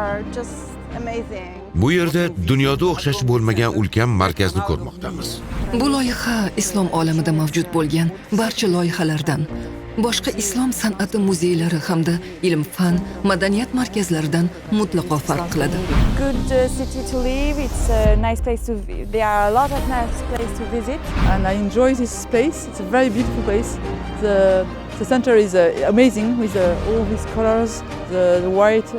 are just amazing. Bu yerda dunyoda o'xshashi bo'lmagan ulkan markazni ko'rmoqdamiz. Bu loyiha islom olamida mavjud bo'lgan barcha loyihalardan, boshqa islom san'ati muzeylari hamda ilm-fan, madaniyat markazlaridan mutlaqo farq qiladi. Good city to live. It's a nice place to. There are a lot of nice places to visit. And I enjoy this space. It's a very beautiful place. The center is amazing with all these colors, the white.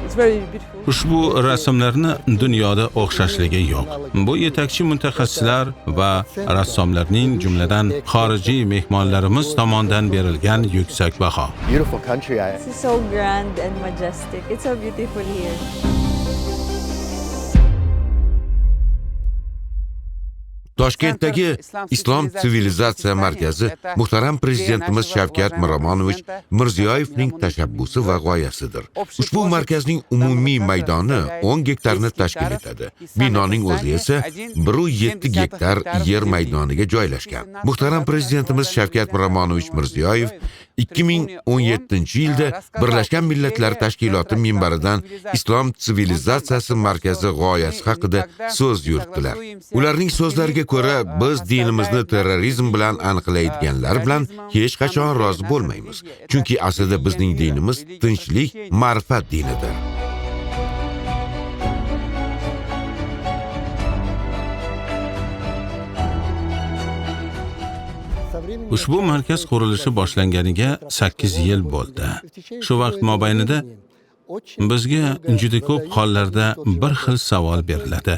It's very beautiful. Ushbu rasmlarni dunyoda o'xshashligi yo'q. Bu yetakchi mutaxassislar va rassomlarning, jumladan xorijiy mehmonlarimiz tomonidan berilgan yuksak baho. Beautiful country. It's so grand and majestic. It's so beautiful here. Toshkentdagi Islom sivilizatsiya markazi muhtaram prezidentimiz Shavkat Miromonovich Mirziyoyevning tashabbusi va g'oyasidir. Ushbu markazning umumiy maydoni 10 gektarni tashkil etadi. Binoning o'zi esa 1,7 gektar yer maydoniga joylashgan. Muhtaram prezidentimiz Shavkat Miromonovich Mirziyoyev 2017-yilda Birlashgan Millatlar Tashkiloti minbaridan Islom sivilizatsiyasi markazi g'oyasi haqida so'z yuritdilar. Ularning so'zlariga ko'ra, biz dinimizni terrorizm bilan aniqlaydiganlar bilan hech qachon rozi bo'lmaymiz. Chunki aslida bizning dinimiz tinchlik, ma'rifat dinidir. Ushbu markaz qurilishi boshlanganiga 8 yil bo'ldi. Shu vaqt mobaynida bizga juda ko'p hollarda bir xil savol beriladi.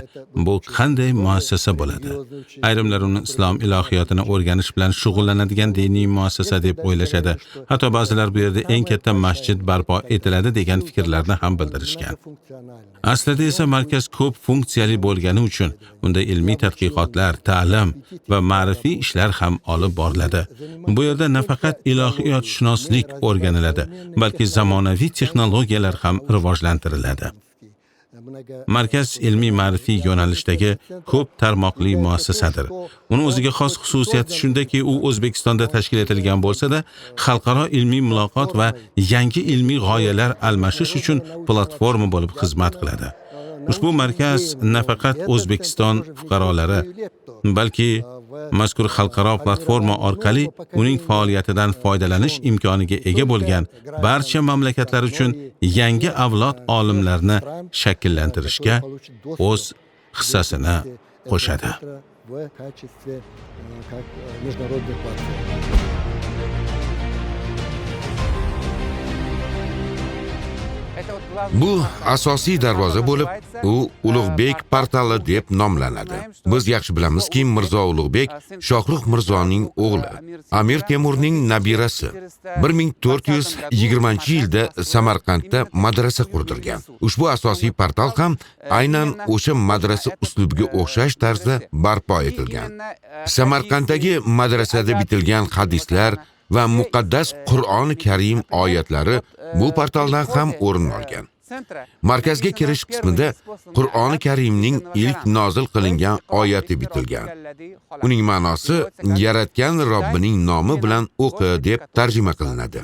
Bu qanday muassasa bo'ladi? Ayrimlar uni islom ilohiyotini o'rganish bilan shug'ullanadigan diniy muassasa deb o'ylashadi. Hatto ba'zilar bu yerda eng katta masjid barpo etiladi degan fikrlarni ham bildirishgan. Aslida esa markaz ko'p funksiyali bo'lgani uchun unda ilmiy tadqiqotlar, ta'lim va ma'rifiy ishlar ham olib boriladi. Bu yerda nafaqat ilohiyotshunoslik o'rganiladi, balki zamonaviy texnologiyalar ham rivojlantiriladi. Markaz ilmiy ma'rifiy yo'nalishdagi ko'p tarmoqli muassasadir. Uni o'ziga xos xususiyati shundaki, u O'zbekistonda tashkil etilgan bo'lsa-da, xalqaro ilmiy muloqot va yangi ilmiy g'oyalar almashish uchun platforma bo'lib xizmat qiladi. Ushbu markaz nafaqat O'zbekiston fuqarolari, balki mazkur xalqaro platforma orqali uning faoliyatidan foydalanish imkoniga ega bo'lgan barcha mamlakatlar uchun yangi avlod olimlarni shakllantirishga o'z hissasini qo'shadi. В качестве как международной платформы. Bu asosiy darvoza bo'lib, u Ulug'bek portali deb nomlanadi. Biz yaxshi bilamizki, Mirzo Ulug'bek Shohrux Mirzoning o'g'li, Amir Temurning nabirasi. 1420-yilda Samarqandda madrasa qurdirgan. Ushbu asosiy portal ham aynan o'sha madrasa uslubiga o'xshash tarzda barpo etilgan. Samarqanddagi madrasada bitilgan hadislar va muqaddas Qur'oni Karim oyatlari bu portaldan ham o'rin olgan. Markazga kirish qismida Qur'oni Karimning ilk nozil qilingan oyati bitilgan. Uning ma'nosi yaratgan Robbining nomi bilan o'qi deb tarjima qilinadi.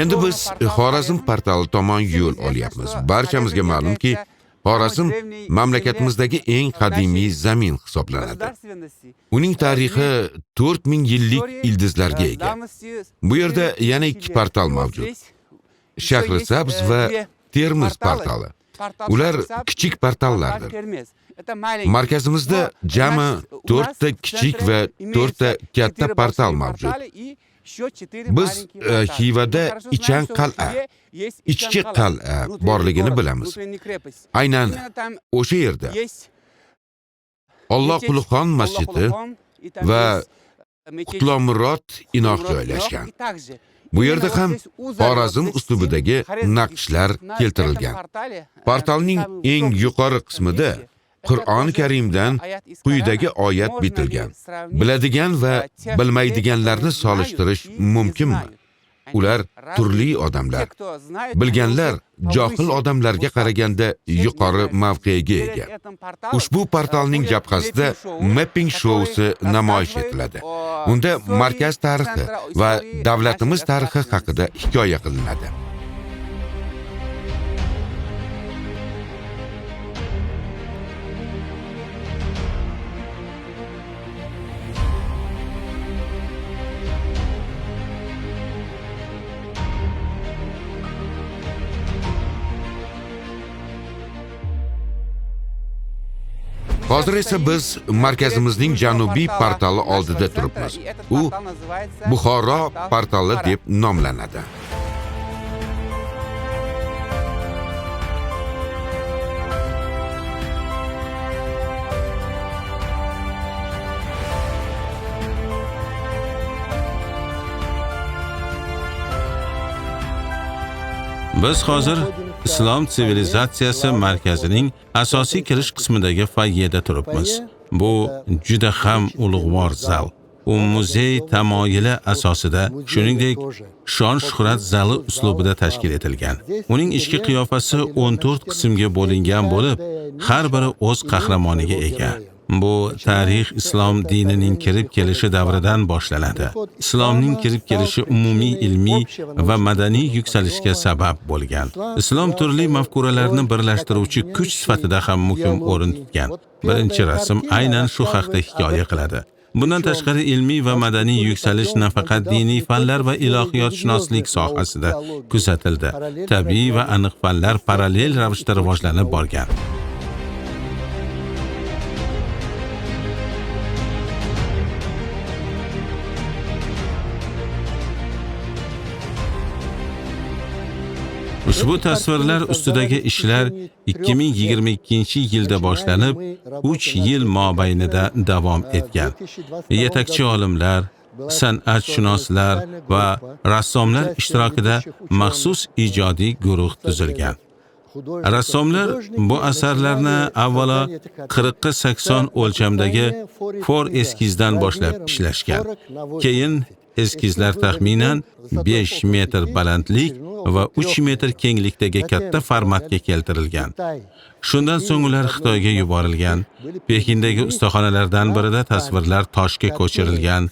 Endi biz Xorazm portali tomon yo'l olyapmiz. Barchamizga ma'lumki, Xorazm mamlakatimizdagi eng qadimiy zamin hisoblanadi. Uning tarixi 4000 yillik ildizlarga ega. Bu yerda yana 2 portal mavjud. Shahrisabz va Termiz portali. Ular kichik portallardir. Markazimizda jami 4 ta kichik va 4 ta katta portal mavjud. Biz Xivada Ichan qal'a, ichki qal'a borligini bilamiz. Aynan o'sha yerda Alloqulixon masjidi va Qutlug'murod inoq joylashgan. Bu yerda ham Xorazm uslubidagi naqshlar keltirilgan. Portalning eng yuqori qismida Qur'oni Karimdan quyidagi oyat bitilgan. Biladigan va bilmaydiganlarni solishtirish mumkinmi? Ular turli odamlar. Bilganlar johil odamlarga qaraganda yuqori mavqega ega. Ushbu portalning jabhasida mapping shousi namoyish etiladi. Unda markaz tarixi va davlatimiz tarixi haqida hikoya qilinadi. Hozir esa biz markazimizning janubiy portali oldida turibmiz. U Buxoro portali deb nomlanadi. Biz hozir Islom sivilizatsiyasi markazining asosiy kirish qismidagi foyeda turibmiz. Bu juda ham ulug'vor zal. U muzey tamoyili asosida, shuningdek, shon-shuhrat zali uslubida tashkil etilgan. Uning ichki qiyofasi 14 qismga bo'lingan bo'lib, har biri o'z qahramoniga ega. Bu tarix islom dinining kirib kelishi davridan boshlanadi. Islomning kirib kelishi umumiy ilmiy va madaniy yuksalishga sabab bo'lgan. Islom turli mafkuralarni birlashtiruvchi kuch sifatida ham muhim o'rin tutgan. Birinchi rasm aynan shu haqda hikoya qiladi. Bundan tashqari ilmiy va madaniy yuksalish nafaqat diniy fanlar va ilohiyotshunoslik sohasida kuzatildi. Tabiiy va aniq fanlar parallel ravishda rivojlanib borgan. Ushbu tasvirlar ustidagi ishlar 2022-yilda boshlanib, 3 yil mobaynida davom etgan. Yetakchi olimlar, san'atshunoslar va rassomlar ishtirokida maxsus ijodiy guruh tuzilgan. Rassomlar bu asarlarni avvalo 40x80 o'lchamdagi for eskizdan boshlab ishlashgan. Keyin eskizlar taxminan 5 metr balandlik va 3 metr kenglikdagi katta formatga keltirilgan. Shundan so'ng ular Xitoyga yuborilgan. Pekindagi ustaxonalardan birida tasvirlar toshga ko'chirilgan.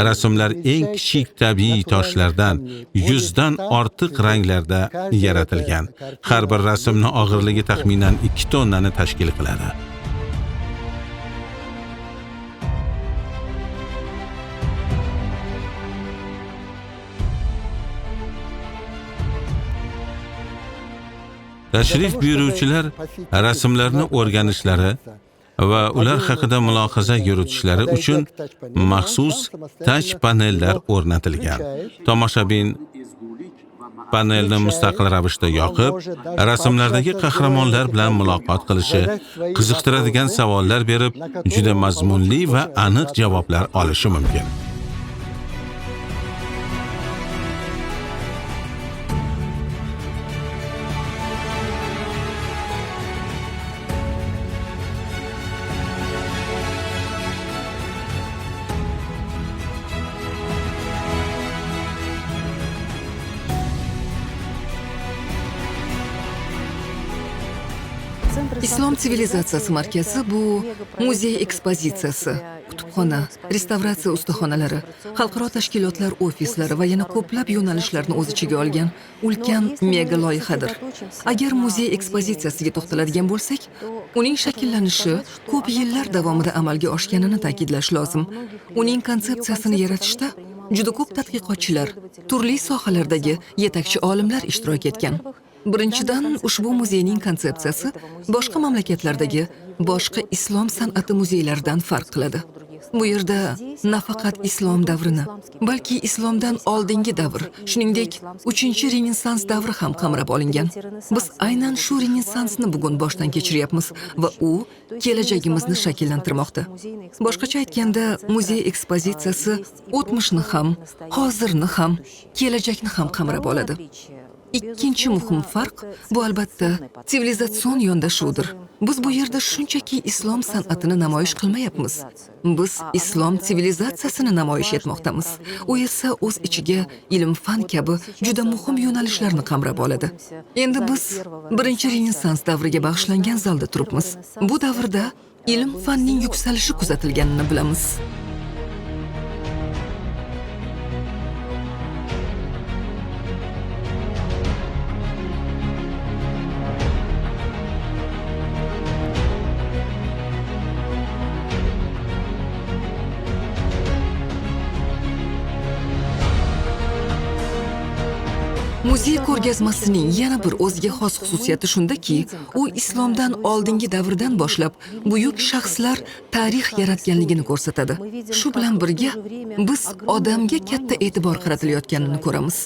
Rasmlar eng kichik tabiiy toshlardan 100 dan ortiq ranglarda yaratilgan. Har bir rasmning og'irligi taxminan 2 tonnani tashkil qiladi. Tashrif buyuruvchilar rasmlarni o'rganishlari va ular haqida mulohaza yuritishlari uchun maxsus touch panellar o'rnatilgan. Tomoshabin panelni mustaqil ravishda yoqib, rasmlardagi qahramonlar bilan muloqot qilishi, qiziqtiradigan savollar berib, juda mazmunli va aniq javoblar olishi mumkin. Islom sivilizatsiyasi markazi bu muzey ekspozitsiyasi, kutubxona, restavratsiya ustaxonalari, xalqaro tashkilotlar ofislari va yana ko'plab yo'nalishlarni o'z ichiga olgan ulkan mega loyihadir. Agar muzey ekspozitsiyasiga to'xtaladigan bo'lsak, uning shakllanishi ko'p yillar davomida amalga oshganini ta'kidlash lozim. Uning konsepsiyasini yaratishda juda ko'p tadqiqotchilar, turli sohalardagi yetakchi olimlar ishtirok etgan. Birinchidan, ushbu muzeyning konsepsiyasi boshqa mamlakatlardagi boshqa islom san'ati muzeylaridan farq qiladi. Bu yerda nafaqat islom davrini, balki islomdan oldingi davr, shuningdek, 3-Renessans davri ham qamrab olingan. Biz aynan shu Renessansni bugun boshdan kechiryapmiz va u kelajagimizni shakllantirmoqda. Boshqacha aytganda, muzey ekspozitsiyasi o'tmishni ham, hozirni ham, kelajakni ham qamrab oladi. Ikkinchi muhim farq bu albatta sivilizatsion yondashuvdir. Biz bu yerda shunchaki islom san'atini namoyish qilmayapmiz. Biz islom sivilizatsiyasini namoyish etmoqdamiz. U esa o'z ichiga ilm-fan kabi juda muhim yo'nalishlarni qamrab oladi. Endi biz birinchi Renessans davriga bag'ishlangan zalda turibmiz. Bu davrda ilm-fanning yuksalishi kuzatilganini bilamiz. Muzey ko'rgazmasining yana bir o'ziga xos xususiyati shundaki, u islomdan oldingi davrdan boshlab buyuk shaxslar tarix yaratganligini ko'rsatadi. Shu bilan birga biz odamga katta e'tibor qaratilayotganini ko'ramiz.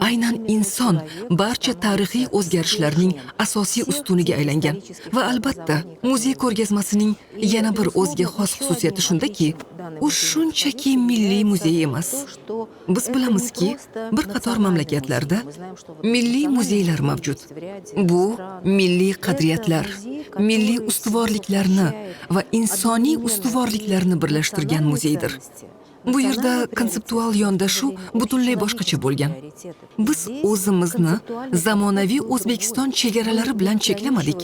Aynan inson barcha tarixiy o'zgarishlarning asosiy ustuniga aylangan. Va albatta, muzey ko'rgazmasining yana bir o'ziga xos xususiyati shundaki, u shunchaki milliy muzey emas. Biz bilamizki, bir qator mamlakatlarda milliy muzeylar mavjud. Bu milliy qadriyatlar, milliy ustuvorliklarni va insoniy ustuvorliklarni birlashtirgan muzeydir. Bu yerda konseptual yondashuv butunlay boshqacha bo'lgan. Biz o'zimizni zamonaviy O'zbekiston chegaralari bilan cheklamadik.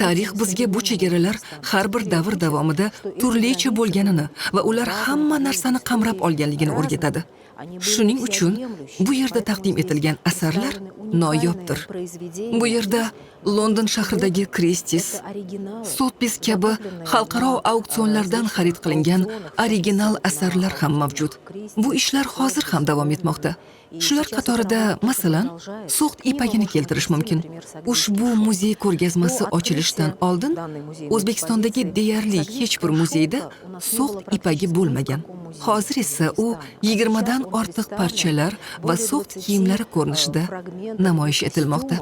Tarix bizga bu chegaralar har bir davr davomida turlicha bo'lganini va ular hamma narsani qamrab olganligini o'rgatadi. Shuning uchun bu yerda taqdim etilgan asarlar noyobdir. Bu yerda London shahridagi Christie's, Sotheby's kabi xalqaro auksionlardan xarid qilingan original asarlar ham mavjud. Bu ishlar hozir ham davom etmoqda. Shular qatorida, masalan, So'g'd ipagini keltirish mumkin. Ushbu muzey ko'rgazmasi ochilishidan oldin O'zbekistondagi deyarli hech bir muzeyda So'g'd ipagi bo'lmagan. Hozir esa u 20 dan ortiq parchalar va So'g'd kiyimlari ko'rinishida namoyish etilmoqda.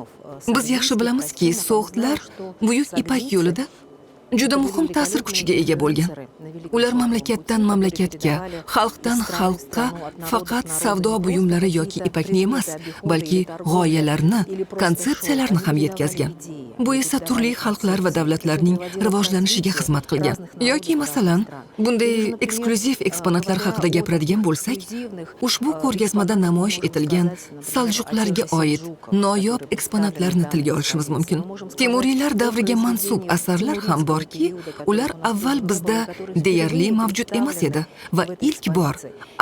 Biz yaxshi bilamizki, So'g'dlar Buyuk Ipak yo'lida juda muhim ta'sir kuchiga ega bo'lgan. Ular mamlakatdan mamlakatga, xalqdan xalqqa faqat savdo buyumlari yoki ipakni emas, balki g'oyalarni, konsepsiyalarni ham yetkazgan. Bu esa turli xalqlar va davlatlarning rivojlanishiga xizmat qilgan. Yoki masalan, bunday eksklyuziv eksponatlar haqida gapiradigan bo'lsak, ushbu ko'rgazmada namoyish etilgan Saljuqlarga oid noyob eksponatlarni tilga olishimiz mumkin. Temuriylar davriga mansub asarlar ham borki, ular avval bizda deyarli mavjud emas edi va ilk bor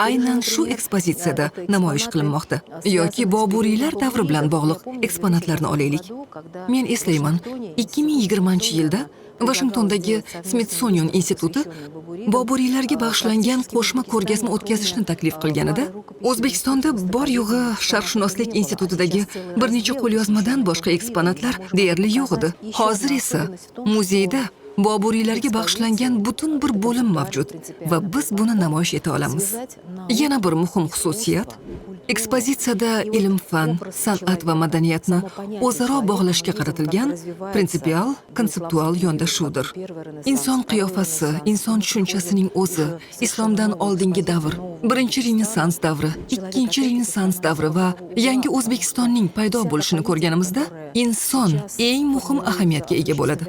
aynan shu ekspozitsiyada namoyish qilinmoqda. Yoki Boburiylar davri bilan bog'liq eksponatlarni olaylik. Men eslayman, 2020-yilda Vashingtondagi Smithsonian instituti Boburiylarga bag'ishlangan qo'shma ko'rgazma o'tkazishni taklif qilganida, O'zbekistonda bor yo'g'i Sharqshunoslik institutidagi bir necha qo'lyozmadan boshqa eksponatlar deyarli yo'q edi. Hozir esa muzeyda Boburiylarga bag'ishlangan butun bir bo'lim mavjud va biz buni namoyish eta olamiz. Yana bir muhim xususiyat, ekspozitsiyada ilm-fan, san'at va madaniyatni o'zaro bog'lashga qaratilgan prinsipial, konseptual yondashuvdir. Inson qiyofasi, inson tushunchasining o'zi, islomdan oldingi davr, birinchi Renessans davri, ikkinchi Renessans davri va yangi O'zbekistonning paydo bo'lishini ko'rganimizda, inson eng muhim ahamiyatga ega bo'ladi.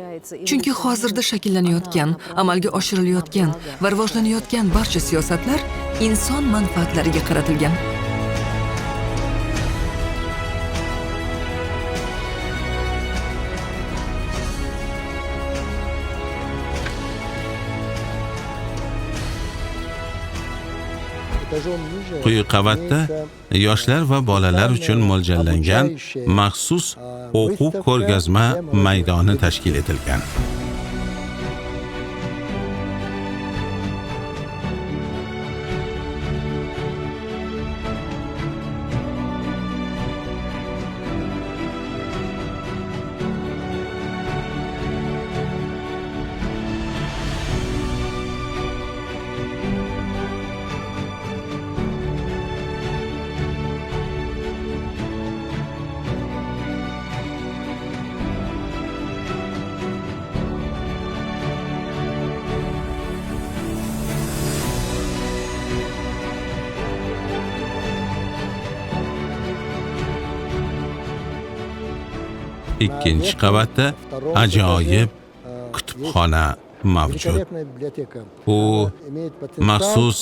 Chunki hozirda shakllanayotgan, amalga oshirilayotgan va rivojlanayotgan barcha siyosatlar inson manfaatlariga qaratilgan. Quyi qavatda yoshlar va bolalar uchun mo'ljallangan maxsus o'quv ko'rgazma maydoni tashkil etilgan. Ikkinchi qavatda ajoyib kutubxona mavjud. U maxsus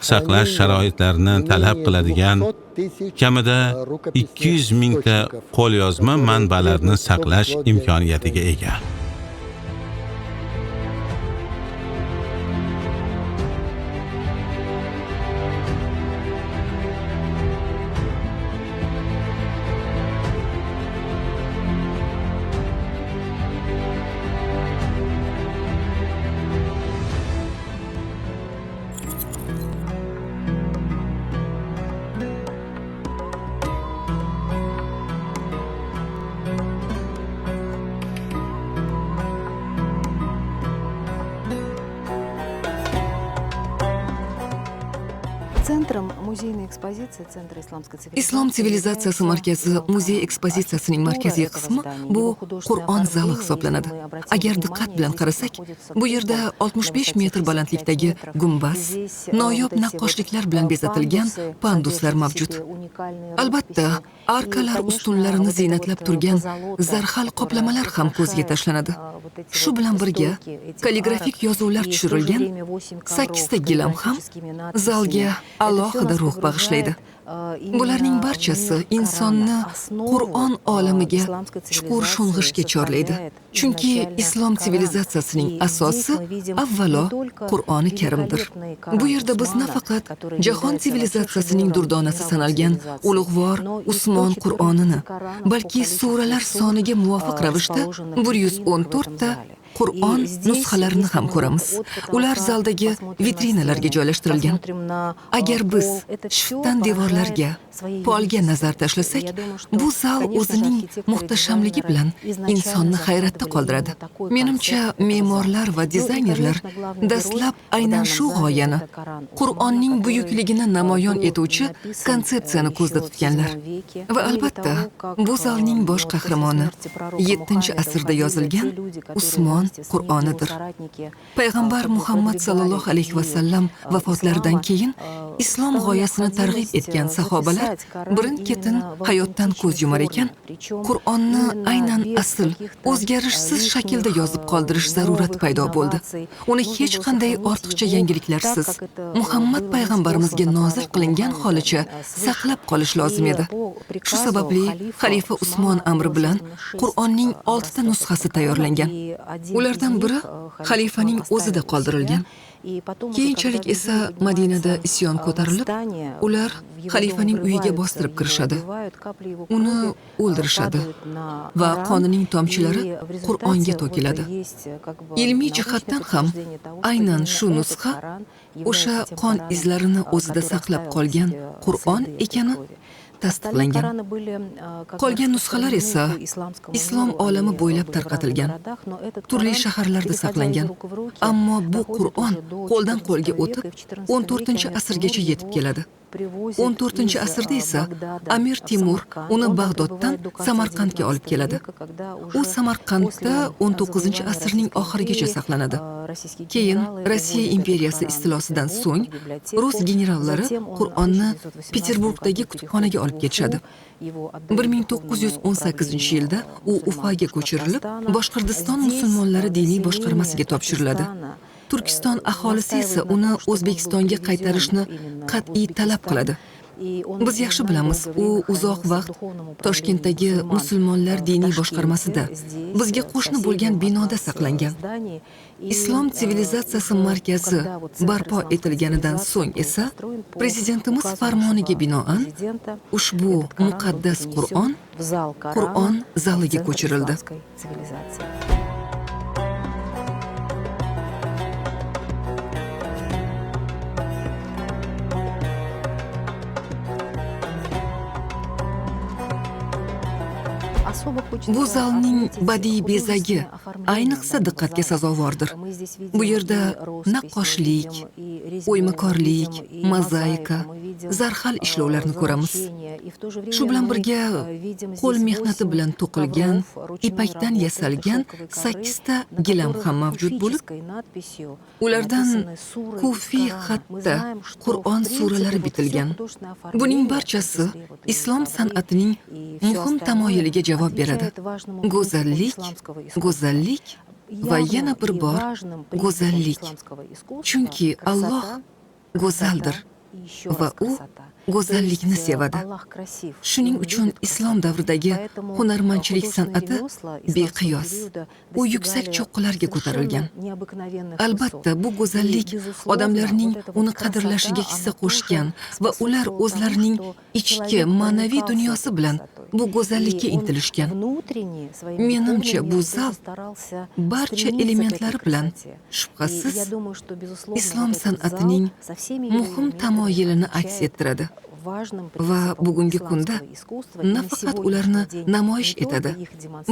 saqlash sharoitlarini talab qiladigan kamida 200 mingta qo'lyozma manbalarni saqlash imkoniyatiga ega. Islom sivilizatsiyasi markazi muzey ekspozitsiyasining markaziy qismi bu Qur'on zali hisoblanadi. Agar diqqat bilan qarasak, bu yerda 65 metr balandlikdagi gumbaz, noyob naqqoshliklar bilan bezatilgan panduslar mavjud. Albatta, arkalar ustunlarini ziynatlab turgan zarhal qoplamalar ham ko'zga tashlanadi. Shu bilan birga kalligrafik yozuvlar tushirilgan 8 ta gilam ham zalga alohida ruh bag'ishlaydi. Bularning barchasi insonni Qur'on olamiga chuqur sho'ng'ishga chorlaydi. Chunki islom sivilizatsiyasining asosi avvalo Qur'oni Karimdir. Bu yerda biz nafaqat jahon sivilizatsiyasining durdonasi sanalgan ulug'vor Usmon Qur'onini, balki suralar soniga muvofiq ravishda 114 ta Qur'on nusxalarini ham ko'ramiz. Ular zaldagi vitrinalarga joylashtirilgan. Agar biz shiftdan devorlarga, polga nazar tashlasak, bu zal o'zining muhtashamligi bilan insonni hayratda qoldiradi. Menimcha, me'morlar va dizaynerlar dastlab aynan shu g'oyani, Qur'onning buyukligini namoyon etuvchi konsepsiyani ko'zda tutganlar. Va albatta, bu zalning bosh qahramoni 7-asrda yozilgan Usmon Qur'onidir. Payg'ambar Muhammad sallallohu alayhi va sallam vafotlaridan keyin islom g'oyasini targ'ib etgan sahobalar birin-ketin hayotdan ko'z yumar ekan, Qur'onni aynan asl, o'zgarishsiz shaklda yozib qoldirish zarurati paydo bo'ldi. Uni hech qanday ortiqcha yangiliklarsiz Muhammad payg'ambarimizga nozil qilingan holicha saqlab qolish lozim edi. Shu sababli xalifa Usmon amri bilan Qur'onning 6 ta nusxasi tayyorlangan. Ulardan biri xalifaning o'zida qoldirilgan. Keyinchalik esa Madinada isyon ko'tarilib, ular xalifaning uyiga bostirib kirishadi. Uni o'ldirishadi va qonining tomchilari Qur'onga to'kiladi. Ilmiy jihatdan ham aynan shu nusxa o'sha qon izlarini o'zida saqlab qolgan Qur'on ekani tasdiqlangan. Qolgan nusxalar esa islom olami bo'ylab tarqatilgan, turli shaharlarda saqlangan. Ammo bu Qur'on qo'ldan qo'lga o'tib 14-asrgacha yetib keladi. 14-asrda esa Amir Temur uni Bag'doddan Samarqandga olib keladi. U Samarqandda 19-asrning oxirigacha saqlanadi. Keyin Rossiya imperiyasi istilosidan so'ng rus generallari Qur'onni Peterburgdagi kutubxonaga olib ketishadi. 1918-yilda u Ufaga ko'chirilib, Boshqirdiston musulmonlari diniy boshqarmasiga topshiriladi. Turkiston aholisi esa uni O'zbekistonga qaytarishni qat'iy talab qiladi. Biz yaxshi bilamiz, u uzoq vaqt Toshkentdagi musulmonlar diniy boshqarmasida, bizga qo'shni bo'lgan binoda saqlangan. Islom sivilizatsiyasi markazi barpo etilganidan so'ng esa prezidentimiz farmoniga binoan ushbu muqaddas Qur'on Qur'on zaliga ko'chirildi. Bu zalning badiiy bezagi ayniqsa diqqatga sazovordir. Bu yerda naqqoshlik, o'ymakorlik, mozaika, zarhal ishlovlarni ko'ramiz. Shu bilan birga qo'l mehnati bilan to'qilgan, ipakdan yasalgan 8 ta gilam ham mavjud bo'lib, ulardan kufiy xatda Qur'on suralari bitilgan. Buning barchasi islom san'atining muhim tamoyiliga javob beradi. etiladi. Go'zallik, go'zallik va yana bir bor go'zallik. Chunki Alloh go'zaldir va u go'zallikni sevadi. Shuning uchun islom davridagi hunarmandchilik san'ati beqiyos. U yuksak cho'qqilarga ko'tarilgan. Albatta, bu go'zallik odamlarning uni qadrlashiga hissa qo'shgan va ular o'zlarining ichki ma'naviy dunyosi bilan bu go'zallikka intilishgan. Menimcha, bu zal barcha elementlari bilan shubhasiz islom san'atining muhim tamoyilini aks ettiradi va bugungi kunda nafaqat ularni namoyish etadi,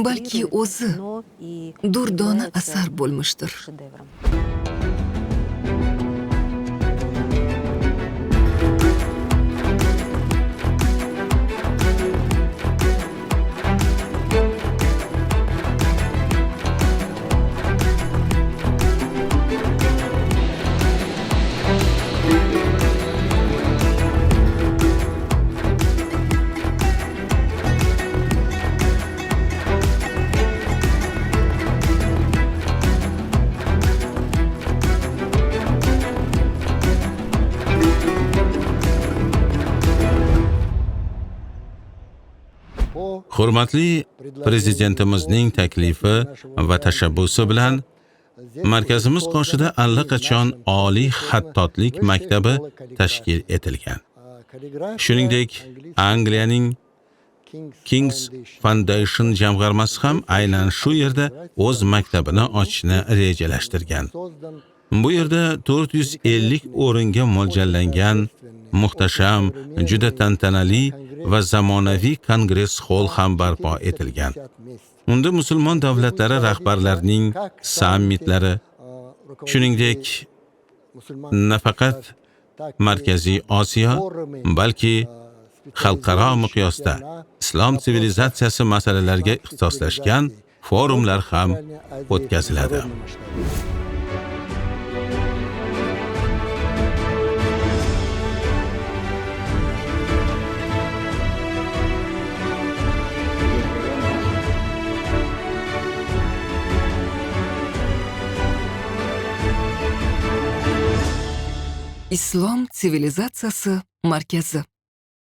balki o'zi durdona asar bo'lmishdir. Hurmatli prezidentimizning taklifi va tashabbusi bilan markazimiz qoshida allaqachon oliy xattotlik maktabi tashkil etilgan. Shuningdek, Angliyaning King's Foundation jamg'armasi ham aynan shu yerda o'z maktabini ochishni rejalashtirgan. Bu yerda 450 o'ringa mo'ljallangan muhtasham, juda tantanali va zamonaviy kongress xoll ham barpo etilgan. Unda musulmon davlatlari rahbarlarining sammitlari, shuningdek, nafaqat Markaziy Osiyo, balki xalqaro miqyosda islom sivilizatsiyasi masalalariga ixtisoslashgan forumlar ham o'tkaziladi. Islom sivilizatsiyasi markazi.